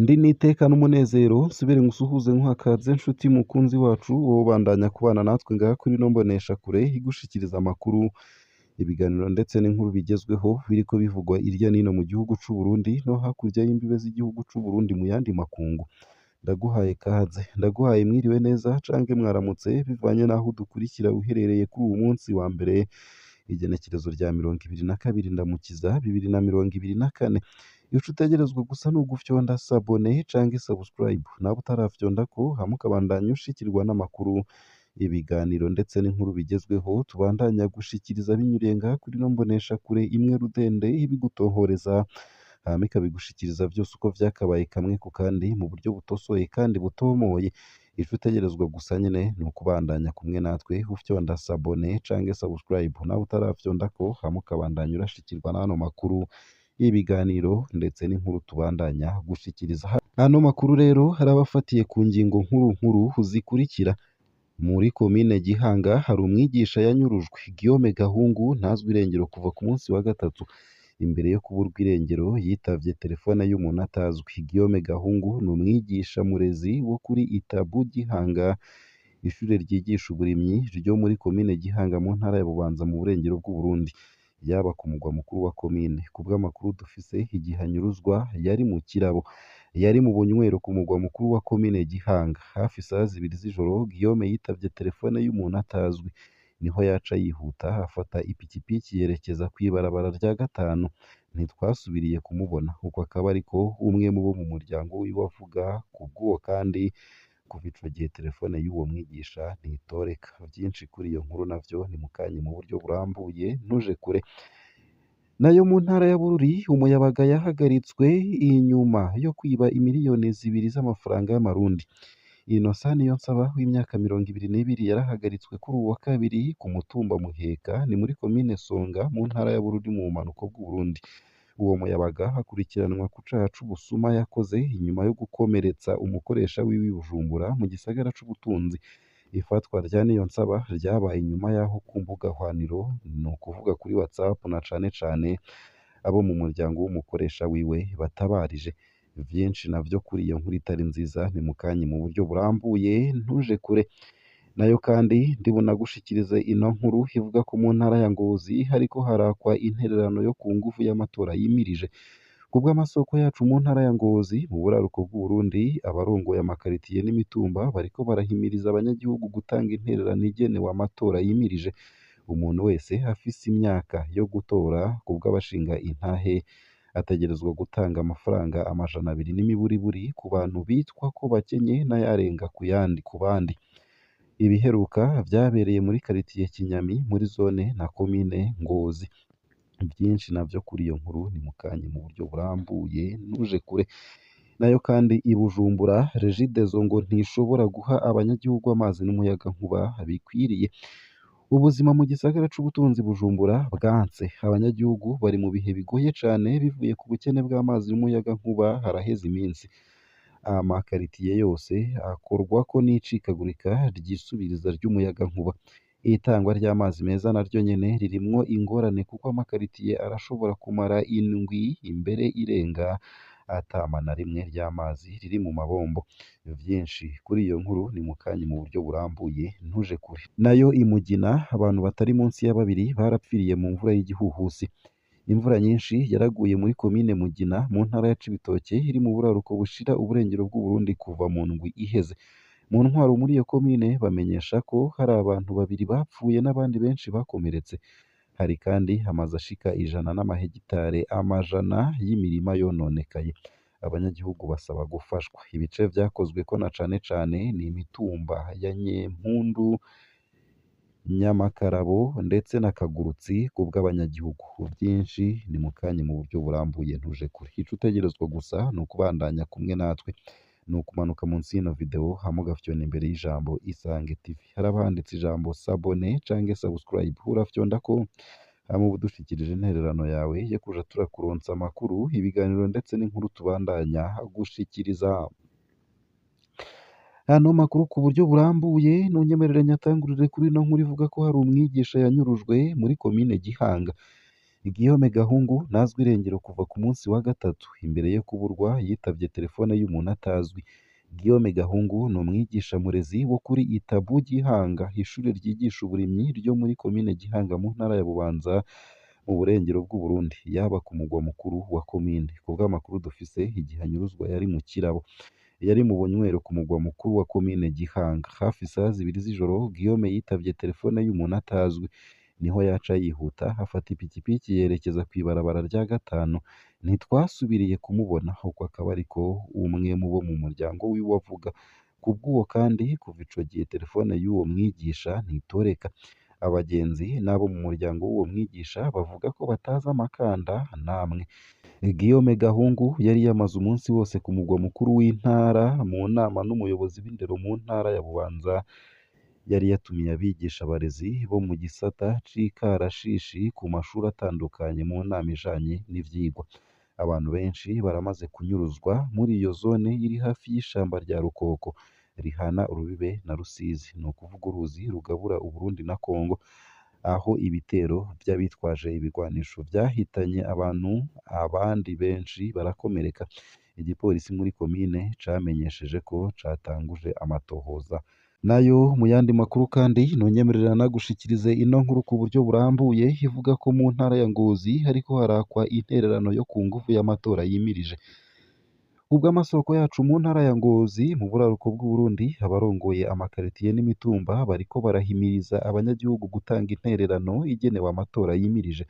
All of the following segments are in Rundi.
Ndi n'iteka n'umunezero nsubire ngusuhuze nkuhakaze nshuti mukunzi wacu wowe ubandanya kubana natwe ngaha kuri ino mboneshakure igushikiriza amakuru, ibiganiro ndetse n'inkuru bigezweho biriko bivugwa irya nino mu gihugu c'u Burundi no hakurya y'imbibe z'igihugu c'u Burundi mu yandi makungu. Ndaguhaye kaze, ndaguhaye mwiriwe neza canke mwaramutse bivanye n'aho udukurikira uherereye kuri uwu munsi wa mbere igenekerezo rya 22 Ndamukiza 2024. Ico utegerezwa gusa ni ugufyonda s'abonner canke subscribe, nawe utarafyondako hama ukabandanya ushikirwa n'amakuru, ibiganiro ndetse n'inkuru bigezweho tubandanya gushikiriza binyuriye ngaha kuri ino mboneshakure imwe rudende ibigutohoreza hama ikabigushikiriza vyose uko vyakabaye kamwe ku kandi mu buryo butosoye kandi butomoye. Ico utegerezwa gusa nyene ni ukubandanya kumwe natwe ufyonda s'abonner canke subscribe, nawe utarafyondako hama ukabandanya urashikirwa n'ano makuru, ibiganiro ndetse n'inkuru tubandanya gushikiriza. Ano makuru rero harabafatiye ku ngingo nkuru nkuru zikurikira: muri komine Gihanga hari umwigisha yanyurujwe, Guillaume Gahungu ntazwi irengero kuva ku munsi wa gatatu. Imbere yo kuburwa irengero yitavye telefone y'umuntu atazwi. Guillaume Gahungu ni umwigisha murezi wo kuri Itabu Gihanga, ishure ryigisha uburimyi ryo muri komine Gihanga mu ntara ya Bubanza mu burengero bw'Uburundi, yaba ku mugwa mukuru wa komine. Kubw'amakuru dufise, igihe anyuruzwa yari mu kirabo, yari mu bunywero ku mugwa mukuru wa komine Gihanga. Hafi isaha 2 z'ijoro Guillaume yitavye telefone y'umuntu atazwi, niho yaca yihuta afata ipikipiki yerekeza kw'ibarabara rya gatanu. Ntitwasubiriye kumubona. Uko akaba ariko umwe mu bo mu muryango wiwe avuga. Kubw'uwo kandi kuva ico gihe telefone y'uwo mwigisha ntitoreka. Vyinshi kuri iyo nkuru navyo ni mukanya mu buryo burambuye, ntuje kure. Nayo mu ntara ya Bururi umuyabaga yahagaritswe inyuma yo kwiba imiliyoni 2 z'amafaranga y'amarundi. Innocent Niyonsaba w'imyaka 22 yarahagaritswe kuri uwu wa kabiri ku mutumba Muheka, ni muri komine Songa mu ntara ya Bururi mu bumanuko bw'Uburundi. Uwo muyabaga akurikiranwa ku caha c'ubusuma yakoze inyuma yo gukomeretsa umukoresha wiwe i Bujumbura mu gisagara c'ubutunzi. Ifatwa rya Niyonsaba ryabaye inyuma y'aho ku mbuga hwaniro, ni ukuvuga kuri WhatsApp na cane cane abo mu muryango w'umukoresha wiwe batabarije. Vyinshi navyo kuri iyo nkuru itari nziza ni mukanya mu buryo burambuye, ntuje kure. Nayo kandi ndibunagushikirize ino nkuru ivuga ko mu ntara ya Ngozi hariko harakwa intererano yo ku nguvu y'amatora yimirije. Kubw'amasoko yacu mu ntara ya Ngozi mu buraruko bw'Uburundi, abarongoye amakaritiye n'imitumba bariko barahimiriza abanyagihugu gutanga intererano igenewe amatora yimirije. Umuntu wese afise imyaka yo gutora kubw'abashinga intahe ategerezwa gutanga amafaranga 200 n'imiburiburi ku bantu bitwa ko bakenye n'ayarenga ku bandi. Ibiheruka vyabereye muri karitiye Kinyami muri zone na komine Ngozi. Vyinshi navyo kuri iyo nkuru ni mukanya mu buryo burambuye, ntuje kure. Nayo kandi i Bujumbura Regideso ngo ntishobora guha abanyagihugu amazi n'umuyagankuba bikwiriye. Ubuzima mu gisagara c'ubutunzi Bujumbura bwanse. Abanyagihugu bari mu bihe bigoye cane bivuye ku bukene bw'amazi n'umuyagankuba haraheze iminsi. Amakaritiye yose akorwako n'icikagurika ryisubiriza ry'umuyagankuba. Itangwa ry'amazi meza naryo nyene ririmwo ingorane kuko amakaritiye arashobora kumara indwi imbere irenga atama na rimwe ry'amazi riri mu mabombo. Vyinshi kuri iyo nkuru ni mukanya mu buryo burambuye, ntuje kure. Nayo i Mugina abantu batari munsi ya babiri barapfiriye mu mvura y'igihuhusi. Imvura nyinshi yaraguye muri komine Mugina mu ntara ya Cibitoke iri mu buraruko bushira uburengero bw'Uburundi kuva mu ndwi iheze. Mu ntwaro muri iyo komine bamenyesha ko hari abantu babiri bapfuye n'abandi benshi bakomeretse. Hari kandi amazu ashika 100 n'amahegitare 100 y'imirima yononekaye. Abanyagihugu basaba gufashwa. Ibice vyakozweko na cane cane ni imitumba ya Nyempundu, Nyamakarabo ndetse na Kagurutsi kubw'abanyagihugu. Vyinshi ni mukanya mu buryo burambuye, ntuje kure. Ico utegerezwa gusa ni ukubandanya kumwe natwe, ni ukumanuka munsi y'ino video hama ugafyonda imbere y'ijambo Isange TV. Haraba handitse ijambo s'abonner canke subscribe, urafyondako hama uba udushikirije intererano yawe yo kuja turakuronsa amakuru, ibiganiro ndetse n'inkuru tubandanya gushikiriza. Ano makuru ku buryo burambuye nunyemerere nyatangurire kuri ino nkuru ivuga ko hari umwigisha yanyurujwe muri komine Gihanga. Guillaume Gahungu ntazwi irengero kuva ku munsi wa gatatu. Imbere yo kuburwa yitavye telefone y'umuntu atazwi. Guillaume Gahungu ni umwigisha murezi wo kuri Itabu Gihanga, ishure ryigisha uburimyi ryo muri komine Gihanga mu ntara ya Bubanza mu burengero bw'Uburundi, yaba ku mugwa mukuru wa komine. Ku bw'amakuru dufise, igihe anyuruzwa yari mu Kirabo, yari mu bunywero ku mugwa mukuru wa komine Gihanga. Hafi isaha 2 z'ijoro, Guillaume yitavye telefone y'umuntu atazwi. Niho yaca yihuta afata ipikipiki yerekeza kw'ibarabara rya gatanu. Ntitwasubiriye kumubona, uko akaba ariko umwe mu bo mu muryango wiwe avuga. Kubw'uwo kandi, kuva ico gihe telefone y'uwo mwigisha ntitoreka. Abagenzi n'abo mu muryango w'uwo mwigisha bavuga ko batazi amakanda n'amwe. Guillaume Gahungu yari yamaze umunsi wose ku mugwa mukuru w'intara mu nama n'umuyobozi w'indero mu ntara ya Bubanza. Yari yatumiye abigisha abarezi bo mu gisata c'ikarashishi ku mashuri atandukanye mu nama ijanye n'ivyigwa. Abantu benshi baramaze kunyuruzwa muri iyo zone iri hafi y'ishamba rya Rukoko rihana urubibe na Rusizi, ni ukuvuga uruzi rugabura Uburundi na Kongo, aho ibitero vy'abitwaje ibigwanisho vyahitanye abantu, abandi benshi barakomereka. Igipolisi muri komine camenyesheje ko catanguje amatohoza. Nayo mu yandi makuru kandi nonyemerera nagushikirize ino nkuru ku buryo burambuye ivuga ko mu ntara ya Ngozi hariko harakwa intererano yo ku nguvu y'amatora yimirije. Kubw'amasoko yacu mu ntara ya Ngozi mu buraruko bw'Uburundi, abarongoye amakaritiye n'imitumba bariko barahimiriza abanyagihugu gutanga intererano igenewe amatora yimirije.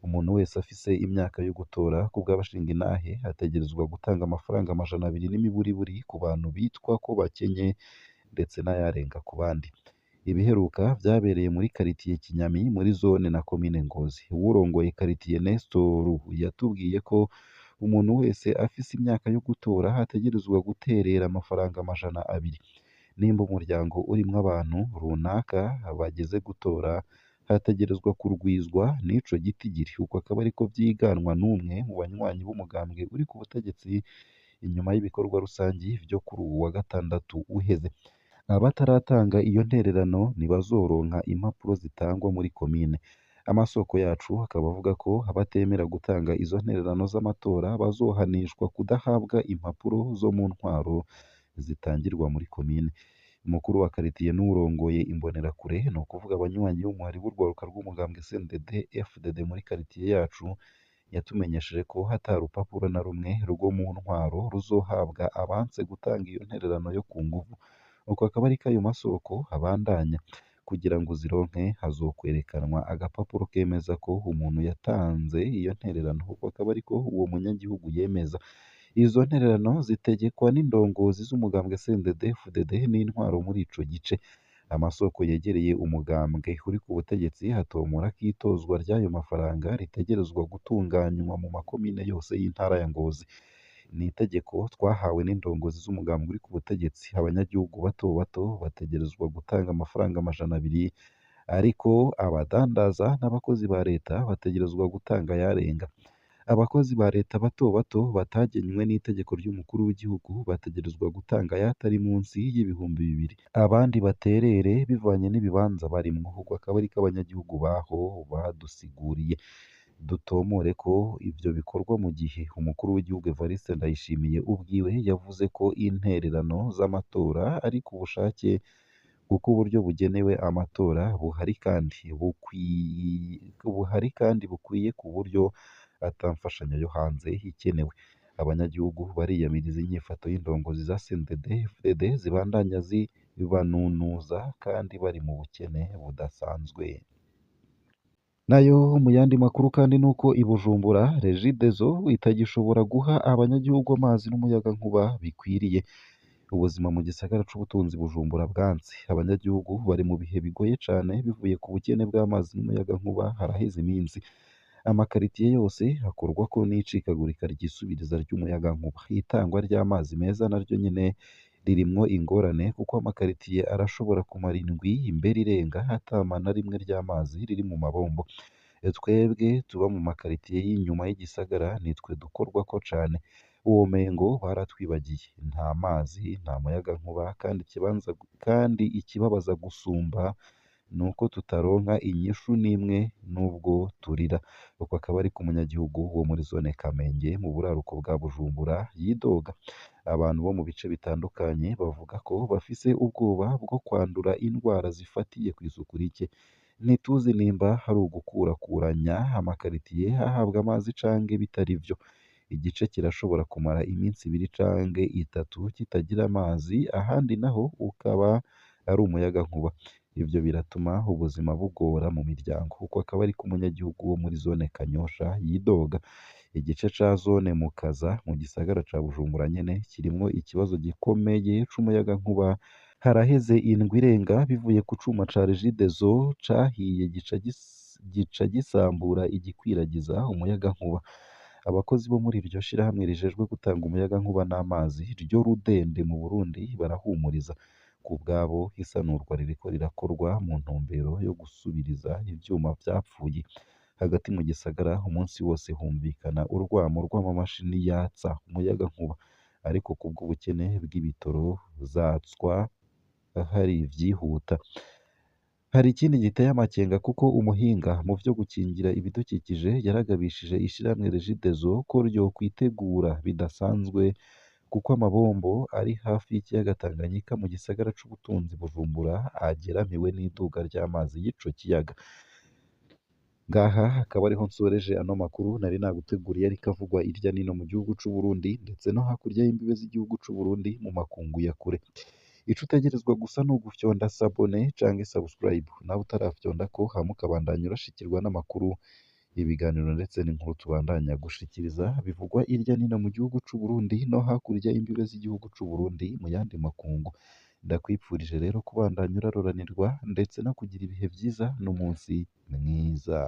Umuntu wese afise imyaka yo gutora kubw'abashinga intahe ategerezwa gutanga amafaranga 200 n'imiburiburi ku bantu bitwa ko bakenye ndetse n'ayarenga ku bandi. Ibiheruka vyabereye muri karitiye Kinyami muri zone na komine Ngozi. Uwurongoye karitiye Nestor yatubwiye ko umuntu wese afise imyaka yo gutora ategerezwa guterera amafaranga 200. Nimba umuryango urimwo abantu runaka bageze gutora, hategerezwa kurwizwa n'ico gitigiri. Uko akaba ariko vyiganwa n'umwe mu banywanyi b'umugambwe uri ku butegetsi inyuma y'ibikorwa rusangi vyo kuri uwu wa gatandatu uheze. Abataratanga iyo ntererano ntibazoronka impapuro zitangwa muri komine. Amasoko yacu akaba avuga ko abatemera gutanga izo ntererano z'amatora bazohanishwa kudahabwa impapuro zo mu ntwaro zitangirwa muri komine. Umukuru wa karitiye n'uwurongoye imbonerakure, ni ukuvuga abanywanyi b'umuhari w'urwaruka rw'umugambwe CNDD FDD muri karitiye yacu, yatumenyesheje ko ata rupapuro na rumwe rwo mu ntwaro ruzohabwa abanse gutanga iyo ntererano yo ku nguvu. Uko akaba ariko ayo masoko abandanya. Kugira ngo uzironke hazokwerekanwa agapapuro kemeza ko umuntu yatanze iyo ntererano. Uko akaba ariko uwo munyagihugu yemeza. Izo ntererano zitegekwa n'indongozi z'umugambwe CNDD FDD n'intwaro muri ico gice. Amasoko yegereye umugambwe uri ku butegetsi atomora ko itozwa ry'ayo mafaranga ritegerezwa gutunganywa mu makomine yose y'intara ya Ngozi. Ni itegeko twahawe n'indongozi z'umugambwe uri ku butegetsi. Abanyagihugu bato bato bategerezwa gutanga amafaranga 200, ariko abadandaza n'abakozi ba leta bategerezwa gutanga ayarenga. Abakozi ba leta bato bato batagenywe n'itegeko ry'umukuru w'igihugu bategerezwa gutanga ayatari munsi y'2000, abandi baterere bivanye n'ibibanza barimwo. Uko akaba ariko abanyagihugu baho badusiguriye. Dutomore ko ivyo bikorwa mu gihe umukuru w'igihugu Evariste Ndayishimiye ubwiwe yavuze ko intererano z'amatora ari ku bushake, kuko uburyo bugenewe amatora buhari kandi bukwiye ku buryo ata mfashanyo yo hanze ikenewe. Abanyagihugu bariyamiriza inyifato y'indongozi za CNDD FDD zibandanya zibanunuza kandi bari mu bukene budasanzwe. Nayo mu yandi makuru kandi nuko i Bujumbura Regideso itagishobora guha abanyagihugu amazi n'umuyagankuba bikwiriye. Ubuzima mu gisagara c'ubutunzi Bujumbura bwanse. Abanyagihugu bari mu bihe bigoye cane bivuye ku bukene bw'amazi n'umuyagankuba haraheze iminsi. Amakaritiye yose akorwako n'icikagurika ryisubiriza ry'umuyagankuba. Itangwa ry'amazi meza naryo nyene ririmwo ingorane kuko amakaritiye arashobora kumara indwi mbere irenga atama na rimwe ry'amazi riri mu mabombo. Twebwe tuba mu makaritiye y'inyuma y'igisagara nitwe dukorwako cane. Womengo baratwibagiye, nta mazi, nta muyagankuba, kandi ikibabaza gusumba nuko tutaronka inyishu n'imwe nubwo turira. Uko akaba ari ku munyagihugu wo muri zone Kamenge mu buraruko bwa Bujumbura yidoga. Abantu bo mu bice bitandukanye bavuga ko bafise ubwoba bwo kwandura indwara zifatiye kw'isuku rike. Ntituzi nimba hari ugukurakuranya amakaritiye ahabwa amazi canke bitari vyo. Igice kirashobora kumara iminsi ibiri canke itatu kitagira amazi, ahandi naho ukaba ari umuyagankuba. Ivyo biratuma ubuzima bugora mu miryango. Uko akaba ari ku munyagihugu wo muri zone Kanyosha yidoga. Igice ca zone Mukaza mu gisagara ca Bujumbura nyene kirimwo ikibazo gikomeye c'umuyagankuba. Haraheze indwi irenga bivuye ku cuma ca Regideso cahiye gica gisambura igikwiragiza umuyagankuba. Abakozi bo muri iryo shirahamwe rijejwe gutanga umuyagankuba n'amazi ryo Rudende mu Burundi barahumuriza. Ku bwabo, isanurwa ririko rirakorwa mu ntumbero yo gusubiriza ivyuma vyapfuye. Hagati mu gisagara umunsi wose humvikana urwamo rw'amamashini yatsa umuyagankuba, ariko kubw'ubukene bw'ibitoro zatswa hari ivyihuta. Hari ikindi giteye amakenga kuko umuhinga mu vyo gukingira ibidukikije yaragabishije ishirahamwe Regideso ko ryokwitegura bidasanzwe kuko amabombo ari hafi y'ikiyaga Tanganyika mu gisagara c'ubutunzi Bujumbura ageramiwe n'iduga ry'amazi y'ico kiyaga. Ngaha akaba ariho nsoreje ano makuru nari naguteguriye ariko avugwa irya nino mu gihugu c'u Burundi ndetse no hakurya y'imbibe z'igihugu c'u Burundi mu makungu ya kure. Ico utegerezwa gusa ni ugufyonda s'abonner canke subscribe, nawe utarafyondako hama ukabandanya urashikirwa n'amakuru, ibiganiro ndetse n'inkuru tubandanya gushikiriza bivugwa irya nino mu gihugu c'u Burundi no hakurya y'imbibe z'igihugu c'u Burundi mu yandi makungu. Ndakwipfurije rero kubandanya uraroranirwa ndetse no kugira ibihe vyiza n'umunsi mwiza.